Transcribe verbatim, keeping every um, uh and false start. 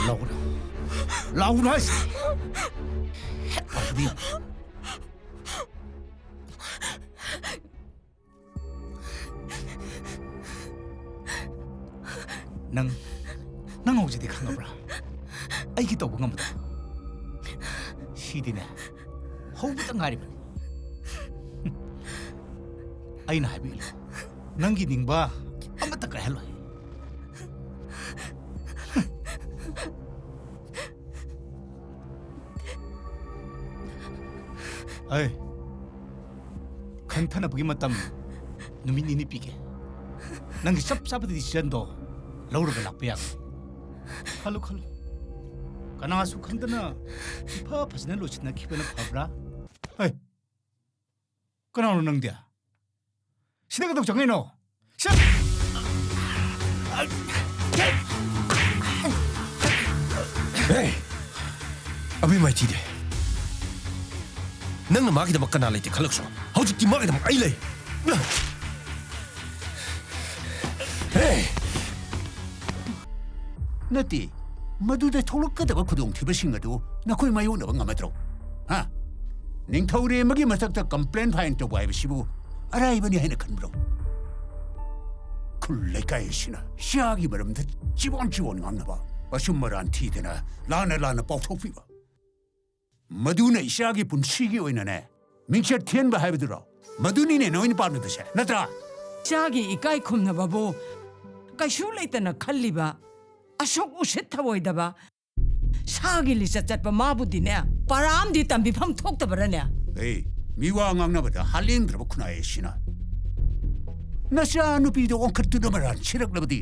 ꯂꯥꯎꯒꯅꯨ꯫ ꯂꯥꯎꯒꯅꯨ ꯍꯥꯏꯁꯤꯅꯤ꯫ ꯍꯦꯛ ꯂꯥꯎꯕꯗꯤ ꯌꯥꯝ ꯅꯪ, ꯅꯪ ꯍꯧꯖꯤꯛꯇꯤ ꯈꯪꯉꯕ꯭ꯔꯥ? ꯑꯩꯒꯤ ꯇꯧꯕ ꯉꯝꯕꯗꯣ꯫ ꯁꯤꯗꯤꯅꯦ, ꯍꯧꯕꯇ ꯉꯥꯏꯔꯤꯕꯅꯤ꯫ ꯑꯩꯅ ꯍꯥꯏꯕ ꯏꯜꯂꯨ꯫ ꯅꯪꯒꯤ ꯅꯤꯡꯕ ꯑꯃꯠꯇ ꯀꯥꯏꯍꯜꯂꯣꯏ꯫ ꯑꯩ, ꯈꯟꯊꯅꯕꯒꯤ ꯃꯇꯝ ꯅꯨꯃꯤꯠ ꯅꯤꯅꯤ ꯄꯤꯒꯦ꯫ ꯅꯪꯒꯤ ꯆꯞ ꯆꯥꯕ decisionꯗꯣ ꯂꯧꯔꯒ ꯂꯥꯛꯄ ꯌꯥꯒꯅꯤ꯫ ꯈꯜꯂꯨ, ꯈꯜꯂꯨ꯫ ꯀꯅꯥꯁꯨ ꯈꯪꯗꯅ ꯏꯐ ꯐꯖꯅ ꯂꯣꯏꯁꯤꯟꯅꯈꯤꯕꯅ ꯐꯕ꯭ꯔꯥ? ꯍꯩ, ꯀꯅꯥꯅꯣ ꯅꯪꯗꯤ? ꯁꯤꯗ ꯀꯩꯗꯧ ꯆꯪꯉꯛꯏꯅꯣ? ꯁꯤ-, ꯍꯦ! ꯑꯕꯦꯝꯃ ꯃꯥꯏꯊꯤꯗꯦ꯫ ꯅꯪꯅ ꯃꯥꯒꯤꯗꯃꯛ ꯀꯅꯥ ꯂꯩꯇꯦ ꯈꯜꯂꯛꯁꯨ, ꯍꯧꯖꯤꯛꯇꯤ ꯃꯥꯒꯤꯗꯃꯛ ꯑꯩ ꯂꯩ꯫ ꯍꯦ! ꯅꯠꯇꯦ, ꯃꯗꯨꯗ ꯊꯣꯛꯂꯛꯀꯗꯕ ꯈꯨꯗꯣꯡꯊꯤꯕꯁꯤꯡ ꯑꯗꯨ ꯅꯈꯣꯏ ꯃꯥꯌꯣꯛꯅꯕ ꯉꯝꯃꯗ꯭ꯔꯣ? ꯍꯥ? ꯅꯤꯡꯊꯧꯔꯦꯝꯕꯒꯤ ꯃꯊꯛꯇ complaint file ꯇꯧꯕ ꯍꯥꯏꯕꯁꯤꯕꯨ ꯑꯔꯥꯏꯕꯅꯤ ꯍꯥꯏꯅ ꯈꯟꯕ꯭ꯔꯣ? ꯈꯨꯜ ꯂꯩꯀꯥꯏ ꯑꯁꯤꯅ ꯏꯆꯥꯒꯤ ꯃꯔꯝꯗ ꯆꯤꯕꯣꯟ ꯆꯤꯕꯣꯟ ꯉꯥꯡꯅꯕ, ꯑꯆꯨꯝ ꯑꯔꯥꯟ ꯊꯤꯗꯅ ꯂꯥꯟꯅ ꯂꯥꯟꯅ ꯄꯥꯎꯊꯣꯛꯄꯤꯕ, ꯃꯗꯨꯅ ꯏꯆꯥꯒꯤ ꯄꯨꯟꯁꯤꯒꯤ ꯑꯣꯏꯅꯅꯦ ꯃꯤꯡꯆꯠ ꯊꯤꯍꯟꯕ ꯍꯥꯏꯕꯗꯨꯔꯣ? ꯃꯗꯨꯅꯤꯅꯦ ꯅꯣꯏꯅ ꯄꯥꯝꯂꯤꯕꯁꯦ, ꯅꯠꯇ꯭ꯔꯥ? ꯏꯆꯥꯒꯤ ꯏꯀꯥꯏ ꯈꯨꯝꯅꯕꯕꯨ ꯀꯩꯁꯨ ꯂꯩꯇꯅ ꯈꯜꯂꯤꯕ, ꯑꯁꯨꯛ ꯎꯁꯤꯠ ꯊꯑꯣꯏꯗꯕ, ꯁꯥꯒꯤ ꯂꯤꯆꯠ ꯆꯠꯄ ꯃꯥꯕꯨꯗꯤꯅꯦ ꯄꯔꯥ ꯑꯃꯗꯤ ꯇꯝꯕꯤꯐꯝ ꯊꯣꯛꯇꯕꯔꯅꯦ? ꯑꯦ, ꯃꯤꯋꯥ ꯉꯥꯡꯅꯕꯗ ꯍꯥꯂꯦꯟꯗ꯭ꯔꯕ ꯈꯨꯟꯅꯥꯏ ꯑꯁꯤꯅ ꯅꯆꯥ ꯅꯨꯄꯤꯗ ꯑꯣꯟꯈꯠꯇꯨꯅ ꯃꯔꯥꯟ ꯁꯤꯔꯛꯂꯕꯗꯤ